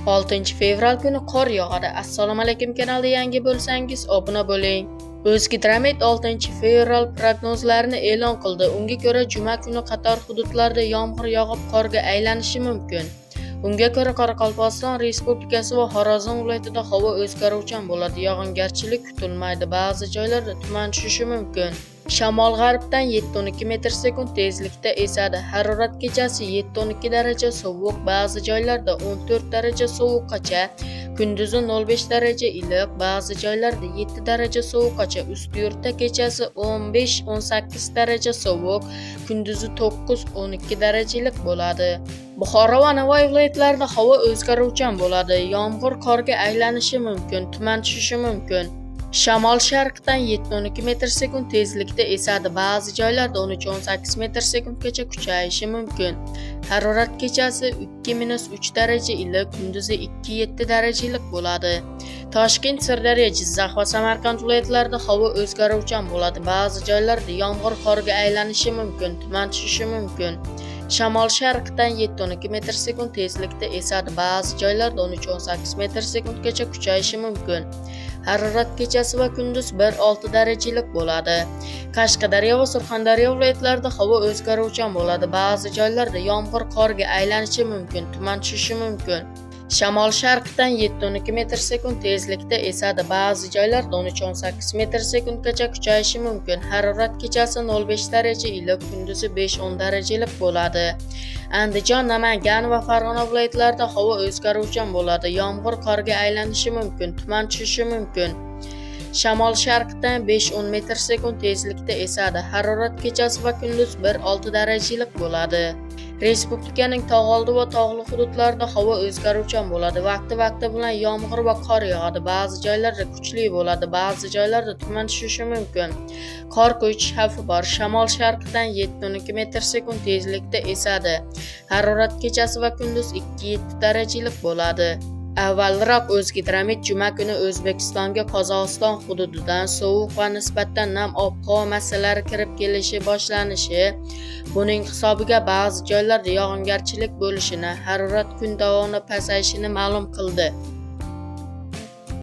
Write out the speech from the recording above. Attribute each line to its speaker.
Speaker 1: 6 fevral kuni qor yog'adi. Assalomu alaykum, kanalda yangi bo'lsangiz, obuna bo'ling. O'zgidromet 6 fevral prognozlarini e'lon qildi. Unga ko'ra, juma kuni qator hududlarda yomg'ir yog'ib, qorga aylanishi mumkin. Unga ko'ra, Qoraqalpog'iston Respublikasi va Xorazm viloyatida havo o'zgaruvchan bo'ladi, yog'ingarchilik kutilmaydi, ba'zi joylarda tuman tushishi mumkin. Shamol g'arbdan 7-12 metr sekund tezlikda esadi. Harorat kechasi 7-12 daraja sovuq, ba'zi joylarda 14 daraja sovuqqacha, kunduzi 0,5 daraja iliq, ba'zi joylarda 7 daraja sovuqqacha. Ustyurtda kechasi 15-18 daraja sovuq, kunduzi 9-12 daraja iliq bo'ladi. Buxoro va Navoiy viloyatlarida havo o'zgaruvchan bo'ladi. Yomg'ir qorga aylanishi mumkin, tuman tushishi mumkin. Shamol sharqdan 7-12 metr sekund tezlikda esadi. Ba'zi joylarda 13-18 metr sekundgacha kuchayishi mumkin. Harorat kechasi 2-3 daraja iliq, kunduzi 2-7 daraja iliq bo'ladi. Toshkent, Sirdaryo, Jizzax va Samarqand viloyatlarida havo o'zgaruvchan bo'ladi. Ba'zi joylarda yomg'ir qorga aylanishi mumkin, tuman tushishi mumkin. Shamol sharqdan 7-12 metr sekund tezlikda esadi. Ba'zi joylarda 13-18 metr sekundgacha kuchayishi mumkin. Harorat kechasi va kunduz 1-6 daraja iliq bo'ladi. Qashqadaryo va Surxondaryo viloyatlarida havo o'zgaruvchan bo'ladi. Ba'zi joylarda yomg'ir qorga aylanishi mumkin, tuman tushishi mumkin. Shamol sharqdan 7-12 metr sekund tezlikda esadi. Ba'zi joylarda 13-18 metr sekundgacha kuchayishi mumkin. Harorat kechasi 0,5 daraja iliq, kunduzi 5-10 daraja iliq bo'ladi. Andijon, Namangan va Farg'ona viloyatlarida havo o'zgaruvchan bo'ladi. Yomg'ir qorga aylanishi mumkin, tuman tushishi mumkin. Shamol sharqdan 5-10 metr sekund tezlikda esadi. Harorat kechasi va kunduz 1-6 daraja iliq bo'ladi. Respublikaning tog'oldi va tog'li hududlarida havo o'zgaruvchan bo'ladi. Vaqti-vaqti bilan yomg'ir va qor yog'adi. Ba'zi joylarda kuchli bo'ladi, ba'zi joylarda tuman tushishi mumkin. Qor ko'chish xavfi bor. Shamol sharqdan 7-12 metr sekund tezlikda esadi. Harorat kechasi va kunduz 2-7 daraja iliq bo'ladi. Avvalroq O'zgidromet juma kuni O'zbekistonga Qozog'iston hududidan sovuq va nisbatan nam ob-havo massalari kirib kelishi boshlanishi, buning hisobiga ba'zi joylarda yog'ingarchilik bo'lishini, harorat kun davomida pasayishini ma'lum qildi.